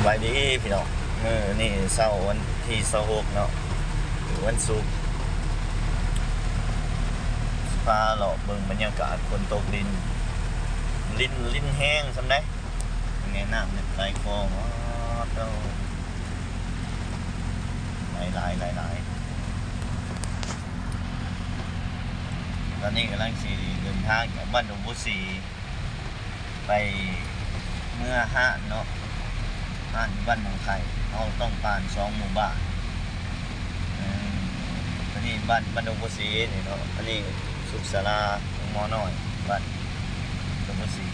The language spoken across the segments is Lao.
ສະບາຍດີພີ່ນ້ອງ, ມື້ນີ້ເຊົ້າວັນທີຊາວຫົກເນາະ ຫຼືວັນສຸກ, ພາເລາະເບິ່ງບັນຍາກາດຝົນຕົກລິນ, ລິນ ລິນແຮງສ່ຳໃດ, ແມ່ນ້ຳໄຫຼຄອງ ໂອ້ໂຕ ຫຼາຍໆ ຫຼາຍໆ. ຕອນນີ້ກຳລັງຊິເດີນທາງຈາກບ້ານດົງໂພສີ ໄປເມືອຮ້ານເນາະ, ຮ້ານຢູ່ບ້ານໜອງໄຂ່, ເຮົາຕ້ອງຜ່ານສອງໝູ່ບ້ານ. ເອີ ອັນນີ້ບ້ານ ບ້ານດົງໂພສີນີ້ເນາະ, ອັນນີ້ສຸກສາລາໂຮງໝໍນ້ອຍ ບ້ານດົງໂພສີ, ກ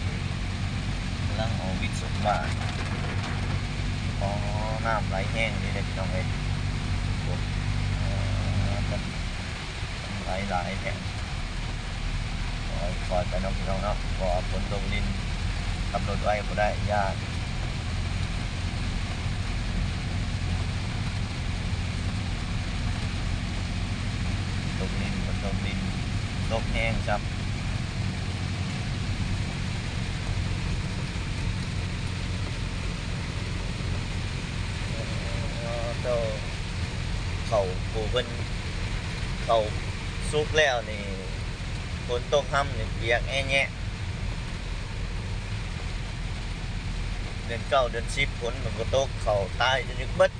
ຳລັງອອກວິດສົກບ້ານ. ອໍ ນ້ຳໄຫຼແຮງດີເດ້ພີ່ນ້ອງເອີຍ, ໂອ້ ຫຼາຍໆແທ້. ຄ່ອຍໆໄປເນາະພີ່ນ້ອງເນາະ, ເພາະວ່າຝົນຕົກລິນ ຂັບລົດໄວບໍ່ໄດ້ ຢ້ານ. ຕົກລິນ ຝົນຕົກລິນ ຕົກແຮງຊ້ຳ. ໂອ້ ເຂົ້າຜູ້ເພິ່ນ ເຂົ້າສຸກແລ້ວນີ້ ຝົນຕົກຮຳນີ້ປຽກແອແຍະ. ເດືອນເກົ້າເດືອນສິບຝົນມັນກໍຕົກ ເຂົ້າຕາຍຈົນຢາກເບິດ.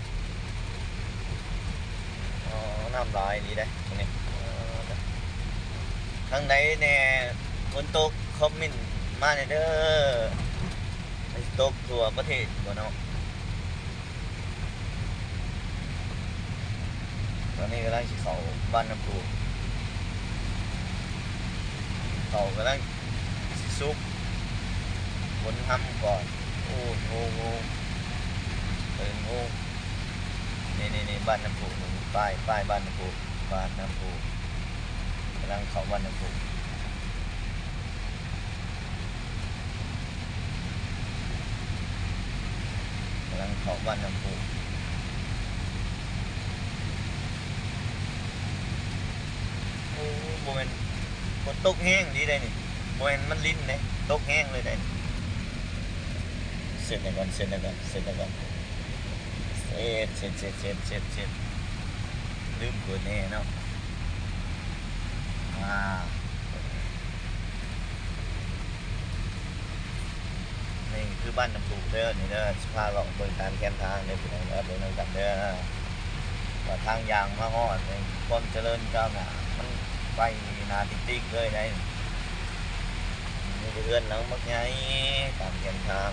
ອໍ ນ້ຳຫຼາຍອີ່ຫຼີເດ້ນີ້. ທາງໃດແດ່ຝົນຕົກ ຄອມເມັນມາແດ່ເດີ, ມັນຊິຕົກທົ່ວປະເທດບໍ່ເນາະ? ຕອນນີ້ກຳລັງຊິເຂົ້າບ້ານນ້ຳພຸ, ເຂົ້າກຳລັງຊິສຸກ, ຝົນຮຳກ່ອນ. ໂອ້ ງູ ງູ ເອີ ງູ. ນີ້ໆໆ ບ້ານນ້ຳພຸ, ປ້າຍ ປ້າຍບ້ານນ້ຳພຸ, ບ້ານນ້ຳພຸ, ກຳລັງເຂົ້າບ້ານນ້ຳພຸ. ກຳລັງເຂົ້າບ້ານນ້ຳພຸ. ໂອ້ ບໍ່ແມ່ນ ຝົນຕົກແຮງອີ່ຫຼີໃດນີ້, ບໍ່ແມ່ນມັນລິນເດ້, ຕົກແຮງເລີຍໃດນີ້. ເຊັດໃຫ້ກ່ອນ ເຊັດໃຫ້ກ່ອນ ເຊັດໃຫ້ກ່ອນ. ເຊັດ ເຊັດ ເຊັດ ເຊັດ ເຊັດ ເຊັດ. ລືມເປີດແອເນາະ. ອ່າ ນີ້ຄືບ້ານນ້ຳພຸເດີນີ້ເດີ, ຊິພາເລາະເບິ່ງຕາມແຄມທາງເດີພີ່ນ້ອງເດີ, ເບິ່ງນຳກັນເດີ ວ່າທາງຍ່າງມາຮອດນີ້ ຄວາມຈະເລີນກ້າວໜ້າມັນໄປໜ້າຕິກໆເລີຍໃດ໋. ມີແຕ່ເຮືອນຫຼັງບັກໃຫຍ່ຕາມແຄມທາງ.